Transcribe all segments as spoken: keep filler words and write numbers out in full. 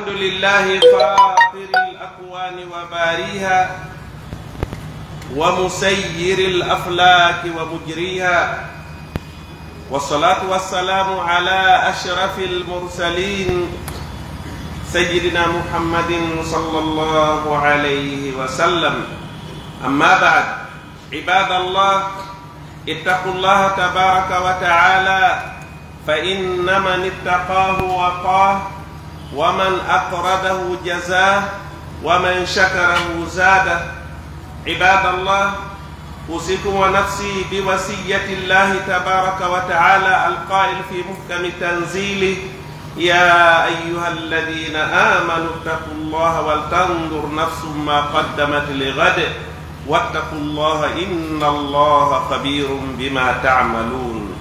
الحمد لله فاطر الأكوان وباريها، ومسير الأفلاك ومجريها، والصلاة والسلام على أشرف المرسلين سيدنا محمد صلى الله عليه وسلم. أما بعد، عباد الله، اتقوا الله تبارك وتعالى، فإن من اتقاه وقاه، ومن أقرضه جزاه، ومن شكره زاده. عباد الله، أوصيكم ونفسي بوصية الله تبارك وتعالى القائل في محكم تنزيله: يا أيها الذين آمنوا اتقوا الله ولتنظر نفس ما قدمت لغد واتقوا الله إن الله خبير بما تعملون.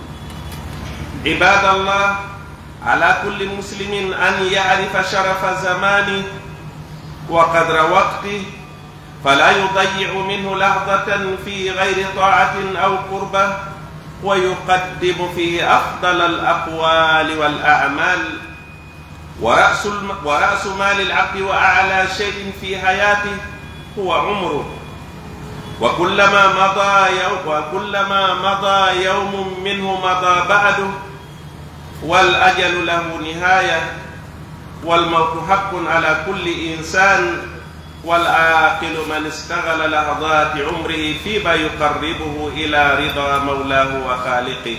عباد الله، على كل مسلم أن يعرف شرف زمانه وقدر وقته، فلا يضيع منه لحظة في غير طاعة أو قربة، ويقدم فيه أفضل الأقوال والأعمال. ورأس الم-، ورأس مال العبد وأعلى شيء في حياته هو عمره، وكلما مضى يوم، وكلما مضى يوم منه مضى بعده، والأجل له نهاية، والموت حق على كل إنسان، والعاقل من استغل لحظات عمره فيما يقربه إلى رضا مولاه وخالقه.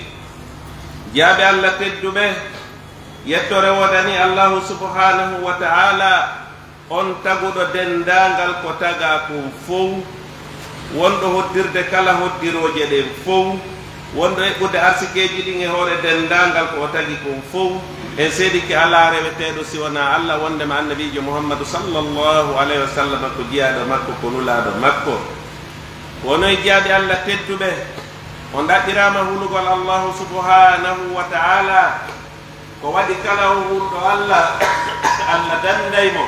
Jiyaaɓe Allah tedduɓe, yettoore woodani Allahu subhanahu wa ta'ala, on taguɗo denndaangal ko tagaa kon fow, wonɗo hoddirde kala hoddirooje ɗen fow, wonɗo eɓɓude arsikeeji ɗin e hoore denndaangal ko o tagi kon fow. En seedike alaa reweteeɗo si wonaa Allah, wonndema Annabiijo Muhammadu sallallahu alayhi wa sallam ko jiyaaɗo makko, ko nulaaɗo makko. Ko onon jiyaaɓe Allah tedduɓe, on ɗaɓɓiraama hulugol Allahu subhanahu wa ta'ala. Ko waɗi kala on hulɗo Allah, Allah dannday mo.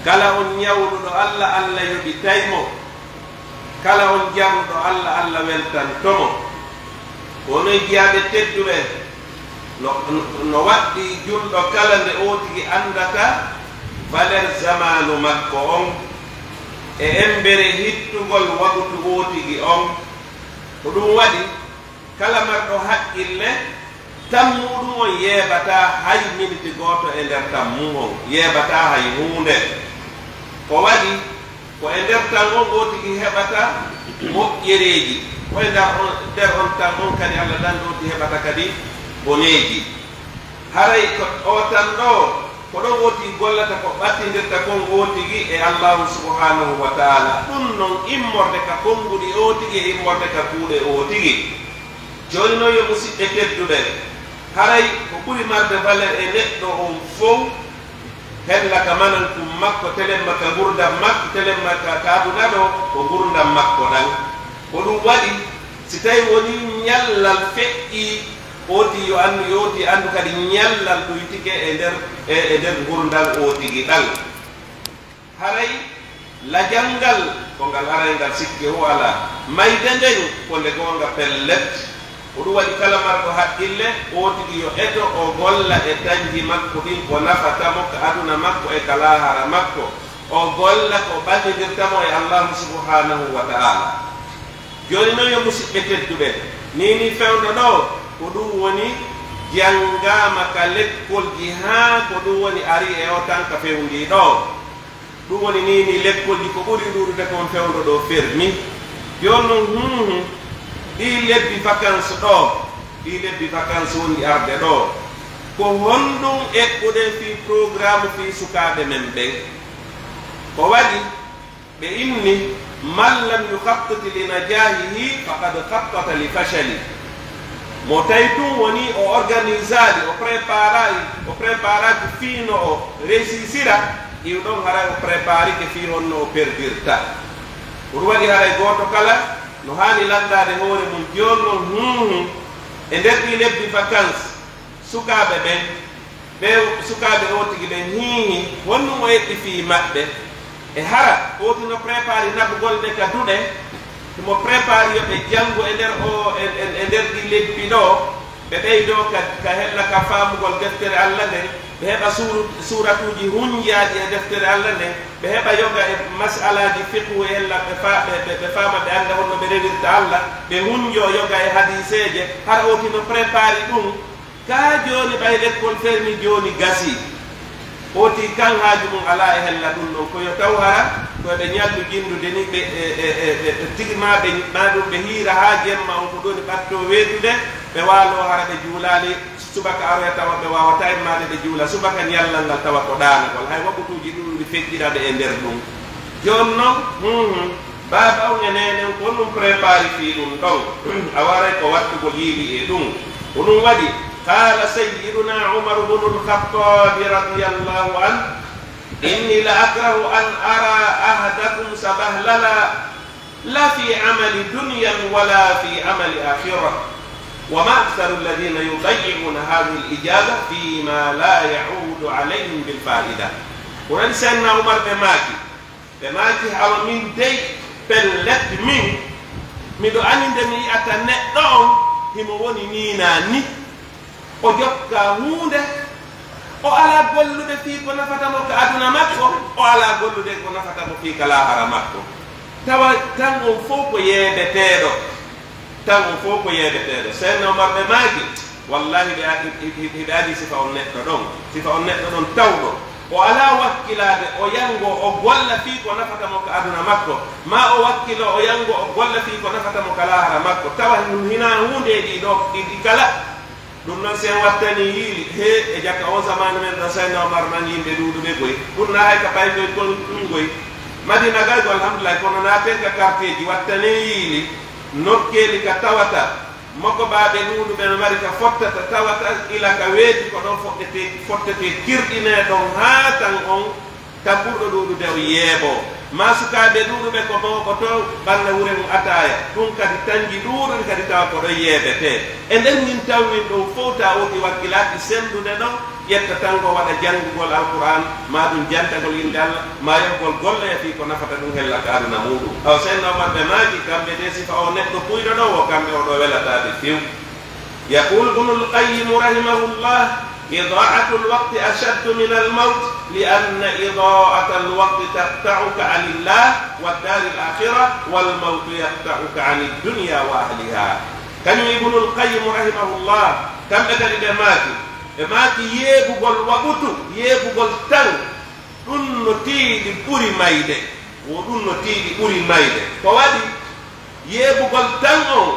Kala on ɲawluɗo Allah, Allah yoɓitay mo. Kala on jaɓuɗo Allah, Allah weltanto mo. Ko onon jiyaaɓe tedduɓe, no, no waɗɗii julɗo kala nde o tigi anndata valeur zamaanu makko on e embere hittugol wagutu o tigi on. Ko ɗum waɗi, kala marɗo haqqille, tan muuɗum on yeebataa hay miniti gooto e nder tan mum on, yeebataa hay huunde. Ko waɗi, ko e nder tan on o tigi heɓata moƴƴereeji, ko e nder on, nder on tan on kadi Allah dan o tigi heɓata kadi boneeji. Haray ko o tan ɗoo, ko ɗon o tigi gollata ko ɓattindirta kon o tigi e Allahu subhanahu wa ta'ala. Ɗum non immorde ka konnguɗi o tigi e immorde ka kuuɗe o tigi. Jooni non yo musiɓɓe tedduɓe, haray ko ɓuri marde valeur e neɗɗo on fow, hella ka manankun makko, telemma ka ngurdam makko, telemma ka, ka aduna ɗoo, ko ngurdam makko ɗan. Ko ɗum waɗi, si tawi wonii ɲallal feƴƴii, o tigi yo anndu, yo o tigi anndu kadi ɲallal ɗuytike e nder, e, e nder ngurndan o tigi ɗan. Haray lajal ngal, ko ngal aray ngal sikke o alaa. Mayde nden, ko nde goonga pellet. Ko ɗum waɗi kala marɗo haqqille, o tigi yo eto o golla e tanji makko ɗin ko nafata mo ka aduna makko e ka laahara makko. O golla ko ɓadindirta mo e Allahu subhanahu wa ta'ala. Jooni non yo musiɓɓe tedduɓe, nii nii fewndo ɗoo, ko ɗum woni janngaama ka lekkolji haa ko ɗum woni ari e o tan ka fewndii ɗoo. Ɗum woni nii nii lekkolji ko ɓuri ɗuuɗude kon fewndo ɗoo fermi. Jooni non, hum, hum, ɗii lebbi vacances ɗoo, ɗii lebbi vacances wonɗi arde ɗoo, ko honɗum eɓɓuɗen fii programme fii sukaaɓe men ɓen? Ko waɗi ɓe inni, "Man lam yukhattit li najahihi faqad khattata li fashali." Mo tawi tun woni o organisaali, o préparaali, o préparaaki fii no o réussisira, iw ɗon haray o préparike fii honno o perdirta. Ko ɗum waɗi haray gooto kala no haani lanndaade hoore mum jooni non, hum, hum, e nder ɗii lebbi vacances, sukaaɓe ɓen, ɓe sukaaɓe o tigi ɓen, hiihi, honɗum o eɓɓi fii maɓɓe? E hara, o tigi no prépari naɓugol ɓe ka duɗe, himo prépari yo ɓe janngu e nder o, e, e, e nder ɗii lebbi ɗoo, ɓe ɓeydoo ka, ka hella ka faamugol deftere Alla nden, Ɓe heɓa suuru-, suuratuuji hunjaaɗi e deftere Alla nden, ɓe heɓa yoga e mas'alaaji fiqhu e hella ɓe fa-, ɓe, ɓe, ɓe faama, ɓe annda honno ɓe rewirta Alla, ɓe hunjoo yoga e hadiiseeje, hara ooti no prépari ɗum. Kaa jooni ɓay lekkol fermi jooni gasii. Ooti kan haaju mum alaa e hella ɗum ɗon, ko yo taw hara ko eɓe ñallu jinndude ni, ɓe, e, e, e, e, e tigi maa ɓe, maa ɗum ɓe hiira haa jemma on, ko ɗoni ɓattoo weetude, ɓe waaloo hara ɓe juulaali. Subaka aroya tawa ɓe waawataa immaade ɓe juula subaka ñallal ngal tawa ko ɗaanagol. Hay waɓutuuji ɗuuɗuɗi feƴƴiraɓe e nder ɗum. Jooni non, hum, hum, baaba on e neene on ko ɗum prépari fii ɗum ɗon. A waray ko wattugol yiili e ɗum. Ko ɗum waɗi, qaala sayyiduna Umar bunu al-Khattabi radiyallahu anhu, inni la akrahu an ara ahadakum sabahlala la fi amali dunyan wala fi amali akhira. Wa ma aktharu alladhina yudayyi'una hadhihi al-ijaza fi ma la ya'udu alayhim bil fa'ida. Ko waɗi Sayyidina Umar ɓe maaki, ɓe maaki, awa min dey, pellet min, miɗo ani nde mi yi'ata neɗɗo on, himo woni nii naa ni. O jokka huunde, o alaa gollude fii ko nafata mo ka aduna makko, o alaa gollude ko nafata mo fii ka laahara makko. Tawa tan on fow ko yeebeteeɗo. Tan on fow ko yeebeteeɗo. Seydina Omar ɓe maaki, wallahi ɓe a-, hi-, hi-, hi-, hiɓe adii sifa on neɗɗo ɗon. Sifa on neɗɗo ɗon tawɗo. O alaa wakkilaade, o yanngoo, o golla fii ko nafata mo ka aduna makko. Maa o wakkiloo, o yanngoo, o golla fii ko nafata mo ka laahara makko. Tawa hinaa huunde e ɗii ɗoo, ɗi, ɗi kala. Ɗum noon, si en wattanii yiili, he, e jaka on zamaanu men ɗoo, Seydina Omar nani yimɓe ɗuuɗuɓe goy. Ɓurnaa hay ka paykoy kon ɗum goy. Madina gay ko alhamdulillahi, kono naaten ka quartier ji, wattanee yiili, nokkeeli ka tawata mokobaaɓe ɗuuɗuɓe no mari ka fottata, tawata ila ka weeti ko ɗon foɗɗetee, fottetee kirɗinee ɗon haa tan on Tan ɓurɗo ɗuuɗude o yeeboo. Maa sukaaɓe ɗuuɗuɓe ko mawɓe to ɓanna wure mum ataaya. Ɗum kadi tanji ɗuuɗuɗi kadi tawa ko ɗon yeebetee. E nder ndin taw min ɗum fow ta oti wakkilaaki senndude ɗon, ƴetta tan ko waɗa janngugol Alqur'aan, maa ɗum jantagol innde Alla, maa yoɓgol golloya fii ko nafata ɗum hella ka aduna muuɗum. Awa Seydina Omar ɓe maaki, kamɓe de sifa oo neɗɗo kuyɗo ɗoo wo kamɓe o ɗoo welataade few. يقول ابن القيم رحمه الله: إضاعة الوقت أشد من الموت، لأن إضاعة الوقت تقطعك عن الله والدار الآخرة، والموت يقطعك عن الدنيا وأهلها. Kañum Ibnul Qayyim rahimahullah, kamɓe kadi ɓe maaki, ɓe maaki yeebugol waɓutu, yeebugol tan, ɗum no tiiɗi ɓuri mayde. Wo ɗum no tiiɗi ɓuri mayde. Ko waɗi? Yeebugol tan on,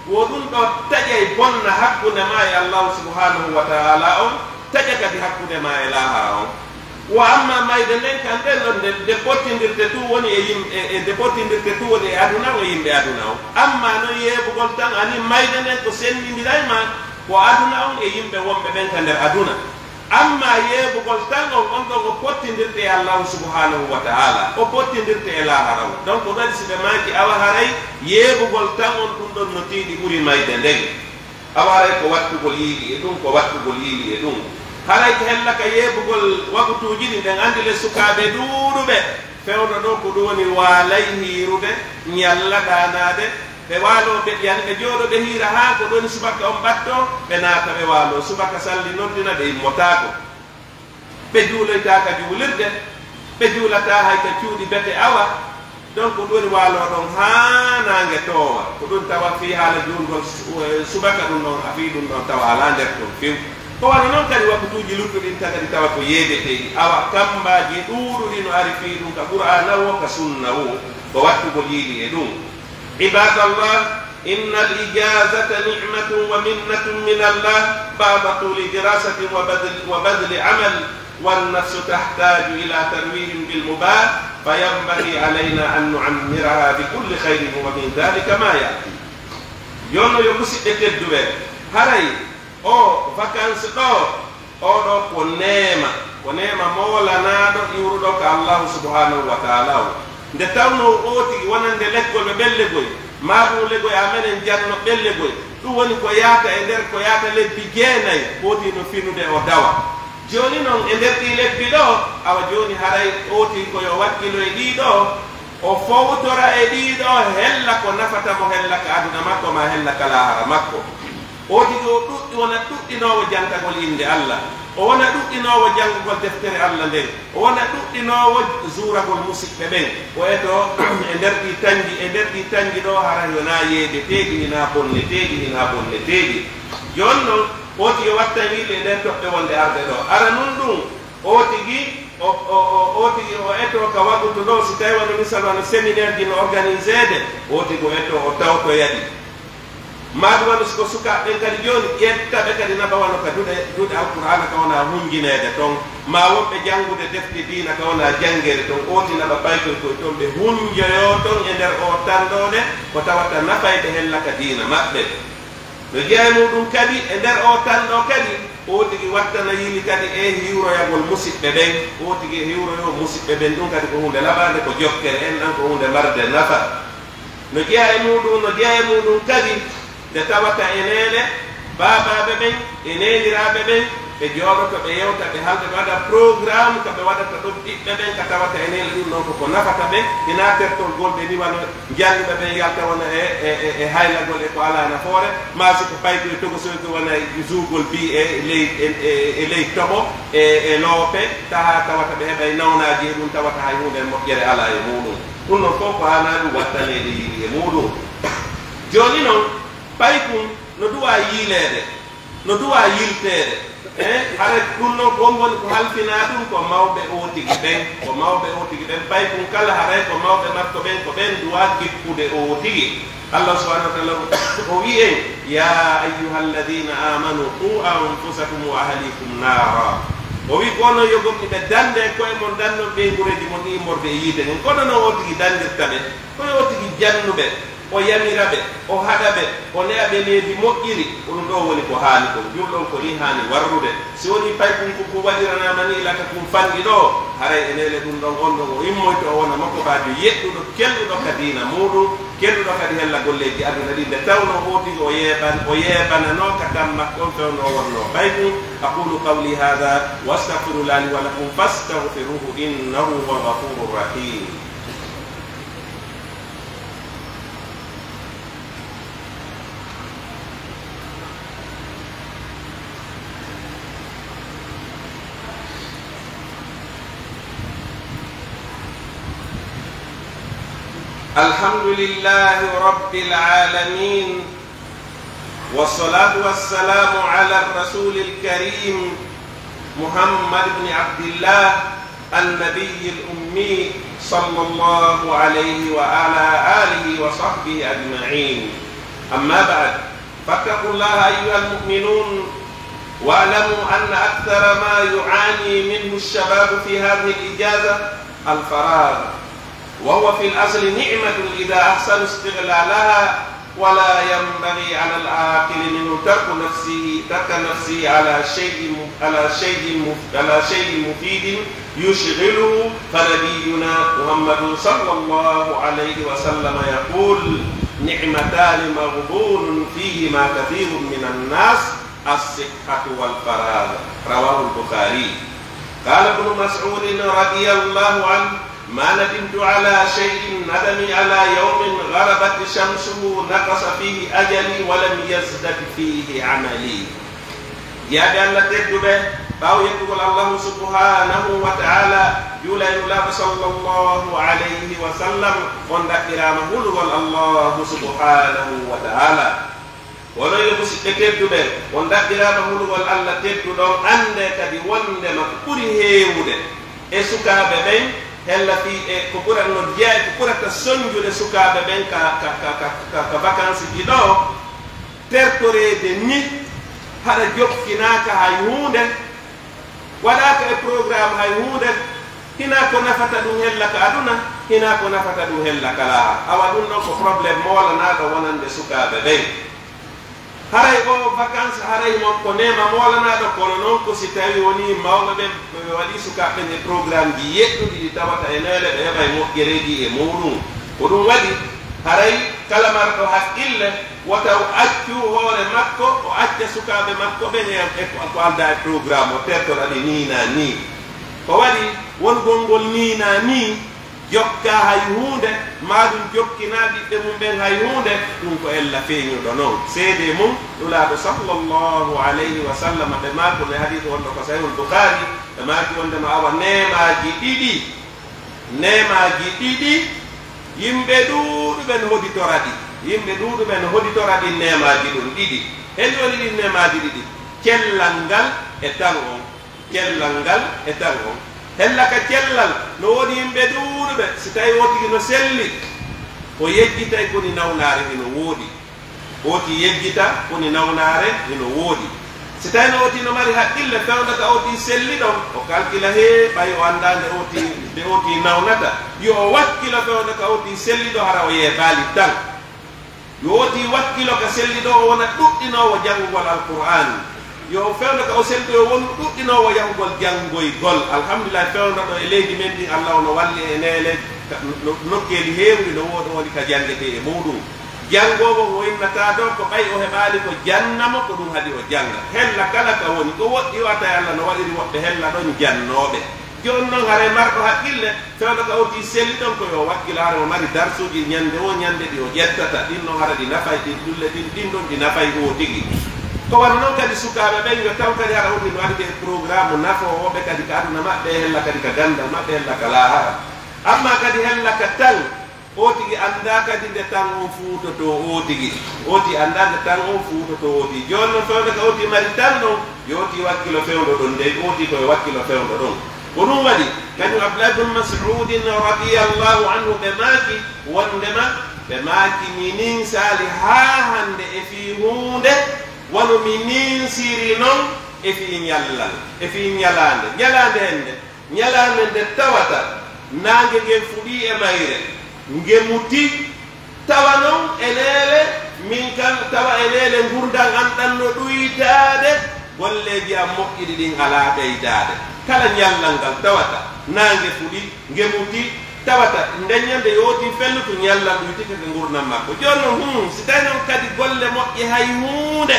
wo ɗum ɗoo taƴay bonna hakkunde maa e Allahu subhanahu wa ta'ala on, taƴa kadi hakkunde maa e laahara on. Wo amma mayde nden kan, nden ɗon nde, nde pottindirte tun woni e yim-, e, e nde pottindirte tun woni e aduna on e yimɓe aduna on. Amma non yeebugol tan, ani mayde nden ko senndindiray ma ko aduna on e yimɓe wonɓe ɓen ka nder aduna. Amma yeebugol tan on, on ɗon o pottindirte e Allahu subhanahu wa ta'ala, o pottindirte e laahara on. Donc, ɗum waɗi si ɓe maaki, awa haray yeebugol tan on, ɗum ɗon no tiiɗi ɓuri mayde nden. Awa haray ko wattugol yiili e ɗum, ko wattugol yiili e ɗum. Haray ko hella ka yeebugol waɓutuuji ɗin, ɗen anndi le sukaaɓe ɗuuɗuɓe. Fewndo ɗoo ko ɗum woni waalay hiirude, ñalla ɗaanaade, ɓe waaloo ɓe, yani ɓe jooɗoo ɓe hiira haa ko ɗoni subaka on ɓattoo, ɓe naata ɓe waaloo. Subaka salli noddina ɓe immotaako. Ɓe juuloytaa ka juulirde, ɓe juulataa hay ka cuuɗi bete awa. Donc ko ɗum woni waaloo ɗon haa naange toowa. Ko ɗum tawa fii haala juulgol su-, eh, subaka ɗum ɗon, a fii ɗum ɗon tawa alaa nder ɗum few. Ko wano non kadi waɓutuuji luttuɗi ɗin tagadi tawa ko yeebeteeɗi. Awa, kammbaaji ɗuuɗuɗi no ari fii ɗum ka Qur'aana woo, ka Sunna woo, ko wattugol yiili e ɗum. عباد الله، إن الإجازة نعمة ومنة من الله بعد طول دراسة وبذل، وبذل عمل، والنفس تحتاج إلى ترويح بالمباح، فينبغي علينا أن نعمرها بكل خير، ومن ذلك ما يأتي. Yo no yo musiɓɓe tedduɓe, haray oo vacances ɗoo, oo ɗoo ko neema, ko neema moolanaaɗo iwruɗo ka Allahu subhanahu wa ta'ala on. Nde tawnoo oo tigi wonande lekkol ɓe ɓelle goy, maa ɗum legoy a menen janno ɓelle goy, ɗum woni ko yaata e nder, ko yaata lebbi jeenay, foti no finude o dawa. Jooni non e nder ɗii lebbi ɗoo, awa jooni haray oo tigi ko yo wakkilo e ɗii ɗoo, o fowtora e ɗii ɗoo hella ko nafata mo hella ka aduna makko maa hella ka laahara makko. Oo tigi o ɗuɗɗi, wona ɗuɗɗinoowo jantagol innde Alla. O wona ɗuɗɗinoowo janngugol deftere Alla nden. O wona ɗuɗɗinoowo zuuragol musiɓɓe ɓen. O etoo e nder ɗii tanji, e nder ɗii tanji ɗoo, hara hinaa yeedeteeɗi, hinaa bonneteeɗi, hinaa bonneteeɗi. Jooni non, o tigi wattan yiide e nden toɓɓe wonde arde ɗoo. Aranun ɗun, o tigi, o, o, o, o tigi o etoo ka wagutu ɗoo, si tawi wano misal wano séminaire ji no organiseede, o tigi o etoo o tawtoya ɗi. Maa ɗun wano si ko sukaaɓe ɓen kadi jooni, ƴetta ɓe kadi naba wano ka duɗe, duɗe Alqur'aana ka wona hunjineede ton, maa wonɓe janngude defte diina ka wona janngeede ton, o tigi naba paykoy koy ton, ɓe hunjoyoo ton e nder oo tanndoo nde, ko tawata nafay ɓe hella ka diina maɓɓe. No jeyaa e muuɗun kadi, e nder oo tanndoo kadi, o tigi wattana yiili kadi e hiwroyagol musiɓɓe ɓen, o tigi e hiwroyoo musiɓɓe ɓen, ɗun kadi ko huunde laɓaande, ko jokkere en ɗan, ko huunde marde nafa. No jeyaa e muuɗun, no jeyaa e muuɗun kadi, nde tawata e neene baabaaɓe ɓen, e neeniraaɓe ɓen, ɓe jooɗoto, ɓe yewta, ɓe haalda, ɓe waɗa programme ka ɓe waɗata ɗon ɓiɓɓe ɓen, ka tawata e neene ɗun ɗon ko ko nafata ɓe, hinaa tertol golɗe ni wano jannguɓe ɓen yalta wona e, e, e, e haylagol e ko alaa nafoore, maa si ko paykoy togosoykoy wona e zuugol bi e ley, e, e, e ley toɓo, e, e loope, tahaa tawata ɓe heɓay nawnaaji e ɗun, tawata hay huunde moƴƴere alaa e muuɗun. Ɗun non fow ko haanaa ɗun wattaneede yiili e muuɗun. Jooni non, paykun no duwaa yiileede, no duwaa yilteede. Eh, haray ɗun non ko woni ko halfinaa ɗun ko mawɓe o tigi ɓen, ko mawɓe o tigi ɓen, paykun kala haray ko mawɓe makko ɓen, ko ɓen duwaa jippude o tigi. Allah subhanahu wa ta'ala o wi'i en, "Ya ayyuhalladhina amanu qu anfusakum wa ahlikum nara." O wi'i, "Ko onon yo gomɗinɓe, danndee ko'e mon, danndon ɓeynguureeji mon ɗin immorde e yiite ngen." Kono no o tigi danndirta ɓe, kono o tigi jannu ɓe, o yamira ɓe, o haɗa ɓe, o ne'a ɓe needi moƴƴiri. Ko ɗun ɗoo woni ko haani kon. Julɗo on ko nii haani warrude. Si wonii paykun kun, kun waɗiranaama nii, ilaa ka kun fanɗi ɗoo, haray e neene ɗun ɗon, on ɗon o immoyto, o wona mokobaajo yeɗɗuɗo, kelɗuɗo ka diina muuɗun, kelɗuɗo kadi hella golleeji aduna ɗin. Nde tawnoo o tigi o yeeɓan-, o yeeɓananoo ka tan makko on fewnoo wonnoo paykun. أقول قولي هذا وأستغفر الله لي ولكم فاستغفروه إنه هو الغفور الرحيم. الحمد لله رب العالمين، والصلاة والسلام على الرسول الكريم محمد بن عبد الله النبي الأمي صلى الله عليه وعلى آله وصحبه أجمعين. أما بعد، فاتقوا الله أيها المؤمنون، واعلموا أن أكثر ما يعاني منه الشباب في هذه الإجازة الفراغ، وهو في الأصل نعمة إذا أحسنوا استغلالها، ولا ينبغي على العاقل منه ترك نفسه، ترك نفسه على شيء، على شيء مف-، على شيء مفيد يشغله، فنبينا محمد صلى الله عليه وسلم يقول: "نعمتان مغبون فيهما كثير من الناس، الصحة والفراغ." رواه البخاري. قال ابن مسعود رضي الله عنه: "ما ندمت على شيء ندمي على يوم غربت شمسه نقص فيه أجلي ولم يزدد فيه عملي." Jiyaaɓe Allah tedduɓe, ɓaawo yettugol Allahu subhanahu wa ta'ala, juula e Nulaaɗo sallallahu alayhi wa sallam, on ɗaɓɓiraama hulugol Allahu subhanahu wa ta'ala. Onon yo musiɓɓe tedduɓe, on ɗaɓɓiraama hulugol Allah tedduɗo on, anndee kadi wonndema ko ɓuri heewude e sukaaɓe ɓen, hella fii e ko ɓura-, no jeyaa e ko ɓurata sonnjude sukaaɓe ɓen ka, ka, ka, ka, ka, ka vacances ji ɗoo, tertoreede ni, haɗa jokkinaaka hay huunde, waɗaaka e programme hay huunde, hinaa ko nafata ɗun hella ka aduna, hinaa ko nafata ɗun hella ka laakhira. Awa ɗun ɗon ko problème moolanaaɗo wonande sukaaɓe ɓen. Haray oo vacances, haray mo ko neema moolanaaɗo, kono non ko si tawii wonii mawɓe ɓen ɓe waɗii sukaaɓe ɓen e programmeji yeɗɗuɗi ɗi tawata e neene ɓe heɓay moƴƴereeji e muuɗun. Ko ɗun waɗi, haray kala marɗo haqqille, wota o accu hoore makko, o acca sukaaɓe makko ɓen e, e ko, ko aldaa e programme, o tertora ɗi nii naa nii. Ko waɗi wongol ngol nii naa nii, jokkaa hay huunde, maa ɗun jokkinaa ɓiɓɓe mun ɓen hay huunde, ɗun ko ella feeñuɗo non. Seedee mun, Nulaaɗo sallallahu alayhi wa sallam, ɓe maaki, no e hadiis wonɗo ko Sahihul Bukhari, ɓe maaki wonndema awa neemaaji ɗiɗi, neemaaji ɗiɗi, yimɓe ɗuuɗuɓe no hoditora ɗi, yimɓe ɗuuɗuɓe no hoditora ɗin neemaaji ɗum ɗiɗi. Heli woni ɗin neemaaji ɗiɗi? Cellal ngal e tan on. Cellal ngal e tan on. Hella ka cellal, no woodi yimɓe ɗuuɗuɓe, si tawi oo tigi no selli, o yejjitay koni nawnaare hino woodi. Oo tigi yejjita koni nawnaare hino woodi. Si tawi no oo tigi no mari haqqille, fewndo ka oo tigi selli ɗon, o kalkila hee, ɓay o anndaa nde oo tigi, nde oo tigi nawnata. Yo o wakkilo fewndo ka oo tigi selli ɗo, hara o yeebaali tan. Yo oo tigi wakkilo ka selli ɗo, o wona ɗuɗɗinoowo janngugol Alqur'aan. Yo o fewndo ka o selli ɗo, o wonu ɗuɗɗinoowo yahugol janngoygol. Alhamdulillahi, fewndo ɗo e leydi men ndin, Alla o no walli e neene ka, no, nokkeeli heewndi no wooɗi woni ka janngetee e muuɗum. Janngoowo o innataa ɗo ko ɓay o heɓaali ko janna mo, ko ɗum haɗi o jannga. Hella kala ka woni, ko woɗɗi o, a tawi Alla no waɗiri woɓɓe hella ɗon jannooɓe. Jooni non, haray marɗo haqqille, fewndo ka oo tigi selli ɗon, ko yo wakkilo, hara o mari darsuuji ñannde woo ñannde ɗi o ƴettata, ɗin non hara ɗi nafay, ɗin ɗulle ɗin, ɗin ɗon ɗi nafay oo tigi. Ko wano non kadi sukaaɓe ɓen, yo taw kadi hara on no waɗi ɓe programme nafoowo ɓe kadi ka aduna maɓɓe, hella kadi ka ganndal maɓɓe, hella ka laahara. Amma kadi hella ka tan, oo tigi anndaa kadi nde tan on fuutotoo oo tigi. Oo tigi anndaa nde tan on fuutotoo oo tigi. Jooni non, fewndo ka oo tigi mari tan ɗon, yo oo tigi wakkilo fewndo ɗon. Dey oo tigi ko yo wakkilo fewndo ɗon. Ko ɗum waɗi, kañum Abdullah ibn Mas'udin radiyallahu anhu, ɓe maaki wonndema, ɓe maaki, mi ninsaali haa hannde e fii huunde, wano mi ninsiri non e fii ñallal, e fii ñalaande, ñalaande hennde. Ñalaande nde tawata naange ngen fuɗii e mayre, nge muti, tawa non e neele, min kan, tawa e neele ngurndan an ɗan no ɗuytaade, golleeji an moƴƴiɗi ɗin alaa ɓeydaade. Kala ñallal ngal tawata naange fuɗii, nge muti, tawata nden ñande yo oo tigi fellutu, ñallal ɗuytike ka ngurndan makko. Jooni non, hum, si tawi non kadi golle moƴƴe hay huunde,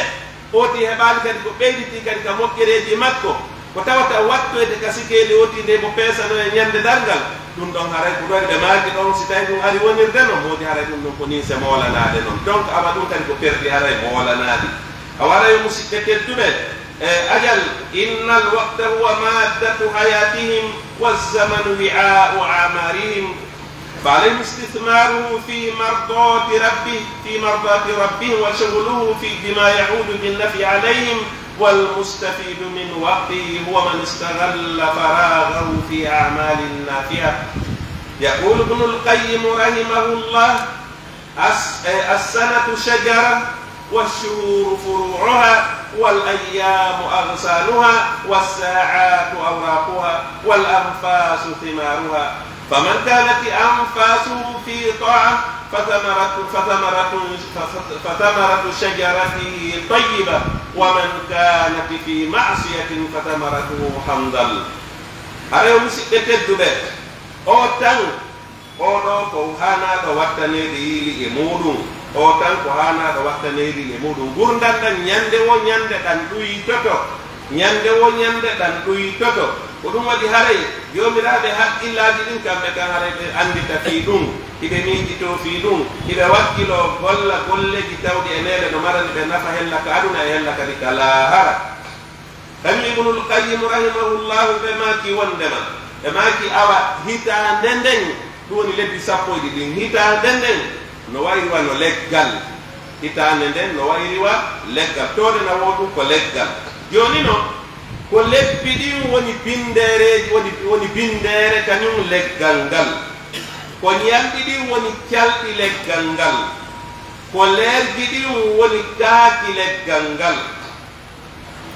oo tigi heɓaali kadi ko ɓeyditii kadi ka moƴƴereeji makko, ko tawata wattoyde ka sikeeli oo tigi nde mo peesano e ñande darngal, ɗum ɗon haray ko ɗon ɓe maaki ɗon, si tawi ɗum ari wonirde non, moodi haray ɗum ɗon ko ninse moolanaade non. Donc, awa ɗum kadi ko perdi haray moolanaaɗi. A waray, musidɓe tedduɓe, e ajal, innal waqta huwa maddatu hayatihim, wazzamanu wi'a'u a'marihim. فعليهم استثماره في مرضاة ربه، في مرضاة ربه، وشغله في بما يعود بالنفع عليهم، والمستفيد من وقته هو من استغل فراغه في أعمال نافعة. يقول ابن القيم رحمه الله: الس-، السنة شجرة، والشهور فروعها، والأيام أغصانها، والساعات أوراقها، والأنفاس ثمارها. فمن كانت أنفاسه في طاعة فثمرة، فثمرة، فثمرة شجرته طيبة، ومن كانت في معصية فثمرته حنظل. Haray, musidɓe tedduɓe, o tan Oo ɗoo ko haanaaɗo wattaneede yiili e muuɗum. Oo tan ko haanaaɗo wattaneede yiili e muuɗum. Ngurndan ɗan ñande woo ñande ɗan ɗuytoto. Ñande woo ñande ɗan ɗuytoto. Ko ɗum waɗi haray joomiraaɓe haqqillaaji ɗin, kamɓe kan haray ɓe anndita fii ɗum. Hiɓe miijitoo fii ɗum. Hiɓe wakkiloo golla golleeji tawɗi e neene no marani ɓe nafa hella ka aduna e hella kadi ka laahara. Kañum Ibnul Qayyim rahimahullahu, ɓe maaki wonndema, ɓe maaki, awa, hitaande nden, ɗum woni lebbi sappo e ɗiɗi ɗin, hitaande nden no wayri wano leggal. Hitaande nden no wayri wa leggal. Tooɗe na woo ɗum ko leggal. Jooni non, ko lebbi ɗin woni binndeereeji, woni, woni binndeere kañum leggal ngal. Ko ñalɗi ɗin woni calɗi leggal ngal. Ko leerji ɗin woni kaaki leggal ngal.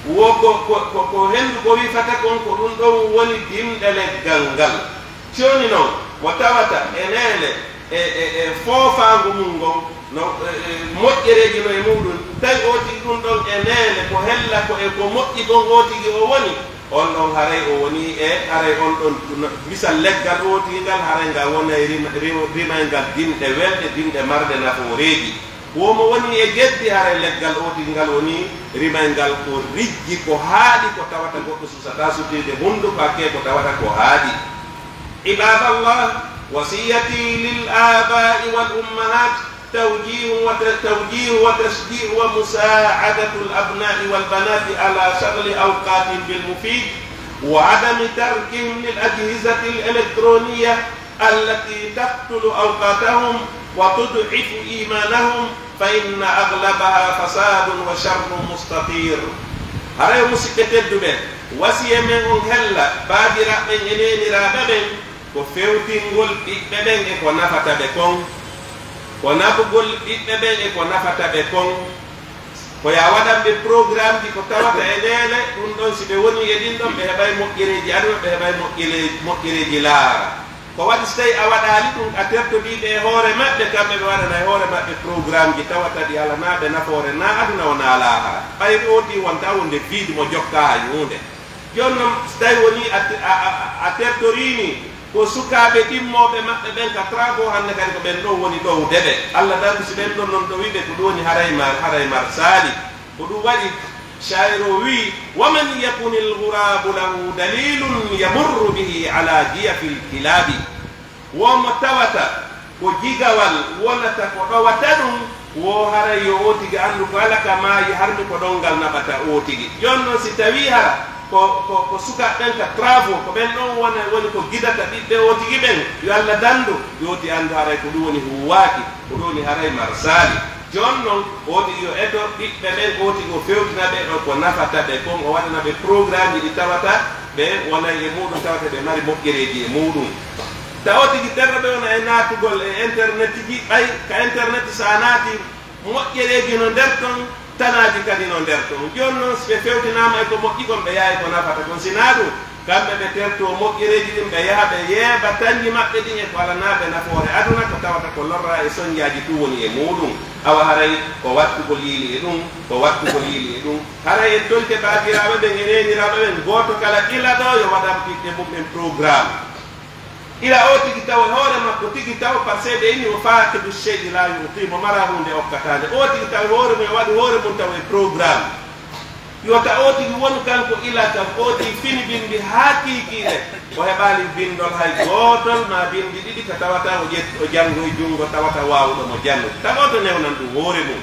Wo ko, ko, ko, ko henndu ko wifata kon, ko ɗum ɗon woni dimɗe leggal ngal. Jooni non, mo tawata e neene, e, e, e foofaango mum ngon, no, e, e moƴƴereeji no e muuɗum, tawi oo tigi ɗum ɗon e neene, ko hella ko e ko moƴƴi kon oo tigi o woni, on ɗon haray o wonii e, haray on ɗon, no, misal leggal oo tigi ngal, haray ngal wonay rima-, rima-, rimayngal dimɗe welɗe, dimɗe marɗe nafooreeji. Wo mo woni e geddi, haray leggal oo tigi ngal woni rimayngal ko rijji, ko haaɗi, ko tawata goɗɗo susataa sutirde hunnduko hakkee ko tawata ko haaɗi. عباد الله، وصيتي للآباء والأمهات توجيه وت-، توجيه وتشجيع ومساعدة الأبناء والبنات على شغل أوقاتهم بالمفيد، وعدم تركهم للأجهزة الإلكترونية التي تقتل أوقاتهم وتضعف إيمانهم، فإن أغلبها فساد وشر مستطير. Haray, musidɓe tedduɓe, wasiya men on hella baabiraaɓe ɓen e neeniraaɓe ɓen ko fewtingol ɓiɓɓe ɓen e ko nafata ɓe kon. Ko nafugol ɓiɓɓe ɓen e ko nafata ɓe kon. Ko yo a waɗan ɓe programmeji ko tawata e leele, ɗum ɗon si ɓe wonii e ɗin ɗon, ɓe heɓay moƴƴereeji aduna, ɓe heɓay moƴƴere-, moƴƴereeji laara. Ko waɗi si tawii a waɗaali ɗum, a tertodii ɓe e hoore maɓɓe, kamɓe ɓe waɗana e hoore maɓɓe programmeji tawata ɗi alanaa ɓe nafoore naa aduna wonaa laahara. Ɓay ootii wonta wonde vide mo jokkaa hay huunde. Jooni non, si tawii wonii a, a, a, a tertorii ni ko sukaaɓe ɗimmooɓe maɓɓe ɓen ka travaux, hannde kadi ko ɓen ɗon woni ɗowde ɓe. Alla dandu si ɓen ɗon non ɗowi ɓe, ko ɗum woni haray mar, haray mar saali. Ko ɗum waɗi shaayir o wi'i: ومن يكن الغراب له دليل يمر به على جيف الكلاب. Wo mo tawata ko jigawal wonata ko ɗowata ɗum, wo haray yo oo tigi anndu ko ala ka maayi harmi ko ɗon ngal naɓata oo tigi. Jooni non, si tawii hara ko, ko, ko sukaaɓe ɓen ka travaux, ko ɓen ɗon wona, woni ko gidata ɓiɓɓe oo tigi ɓen, yo Alla dandu, yo oti anndu haray ko ɗum woni huuwaaki, ko ɗum woni haray mar saali. Jooni non, oo tigi yo eto ɓiɓɓe ɓen, oo tigi o fewtina ɓe ɗon ko nafata ɓe kon, o waɗana ɓe programmeji ɗi tawata ɓe wonay e muuɗum, tawata ɓe mari moƴƴereeji e muuɗum. Tawa tigi terɗo ɓe wona e naatugol e internet ji, ɓay ka internet, so a naati, moƴƴereeji no nder ton, tanaaji kadi no nder ton. Jooni non, si ɓe fewtinaama e ko moƴƴi kon, ɓe yaha e ko nafata kon. Si naa ɗum, kamɓe ɓe tertoo moƴƴereeji ɗin, ɓe yaha ɓe yeeba tañji maɓɓe ɗin e ko alanaa ɓe nafoore aduna, ko tawata ko lorra e soñjaaji tun woni e muuɗum. Awa haray ko wattugol yiili e ɗum, ko wattugol yiili e ɗum. Haray en tonike baabiraaɓe ɓen e neeniraaɓe ɓen, gooto kala ila ɗoo yo waɗan ɓiɓɓe mum en programme. Ila oo tigi tawa hoore makko tigi tawa, par ce que ɓe inni: وفاقد الشيء لا يعطيه, mo maraa huunde okkataa nde. Oo tigi tawa hoore mum e waɗi hoore mum tawa e programme. Yo ta oo tigi wonu kanko ila kam, oo tigi fini binndi haa kiikiiɗe. O heɓaali binndol hay gootol, maa binndi ɗiɗi ka tawata o ƴet-, o janngo e junngo tawata waawuɗo mo janngo. Ta gooto newnan ɗum hoore mum.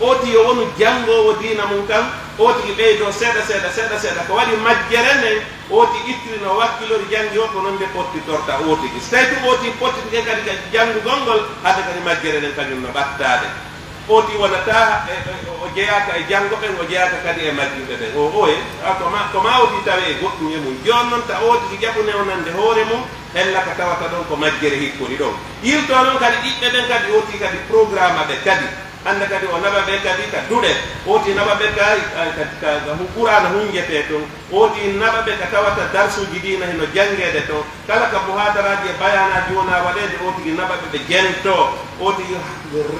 Oo tigi yo wonu janngoowo diina mum kan, oo tigi ɓeydoo seeɗa, seeɗa, seeɗa, seeɗa. Ko waɗi majjere nden, oo tigi ittiri no wakkilori janngi o, ko non nde pottitorta oo tigi. Si tawii tun oo tigi pottitike kadi ka janngugol ngol, hade kadi majjere nden kañum no ɓattaade. Oo tigi wonataa, e, e, o jeyaaka e janngo ɓen, o jeyaaka kadi e majjuɓe ɓen. O, oye, a, ko ma, ko ma oo tigi tawe e goɗɗum e mum. Jooni non ta oo tigi jaɓu newnande hoore mum, hella ka tawata ɗon ko majjere hikkori ɗon. Yiltoo non kadi ɓiɓɓe ɓen kadi, oo tigi kadi programme ɓe kadi. Hannde kadi o naɓa ɓe kadi ka duɗe, oo tigi naɓa ɓe ka, ka, ka, ka hu-, Qur'aana hunnjetee ton, oo tigi naɓa ɓe ka tawata darsuuji diina hino janngeede ton, kala ka muhaadaraaji e bayaanaaji wonaa waɗeede, oo tigi naɓa ɓe ɓe jentoo, oo tigi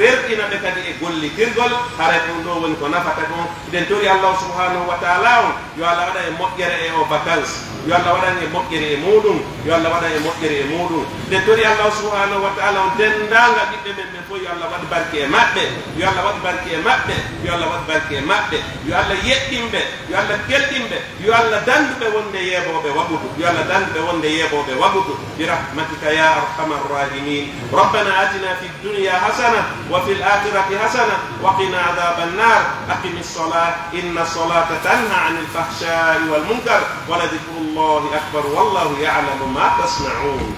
rerɗina ɓe kadi e gollitirgol, haray ko ɗum ɗoo woni ko nafata kon. Hiɗen tori Allaahu subhaanahu wa ta'aalaa on, yo Allah waɗan en moƴƴere e oo vacances, yo Allah waɗan en moƴƴere e muuɗum, yo Allah waɗan en moƴƴere e muuɗum. Hiɗen tori Allaahu subhaanahu wa ta'aalaa on denndaangal ɓiɓɓe men ɓen fof, yo Allah waɗ barke e maɓɓe, yo Allah waɗ barke e maɓɓe, yo Allah waɗ barke e maɓɓe, yo Allah yeɗɗin ɓe, yo Allah kelɗin ɓe, yo Allah dandu ɓe wonde yeeɓooɓe waɓutu, yo Allah dandu ɓe wonde yeeɓooɓe waɓutu, برحمتك يا أرحم الراحمين. ربنا آتنا في الدنيا حسنة وفي الآخرة حسنة وقنا عذاب النار. أقم الصلاة إن الصلاة تنهى عن الفحشاء والمنكر ولذكر الله أكبر والله يعلم ما تصنعون.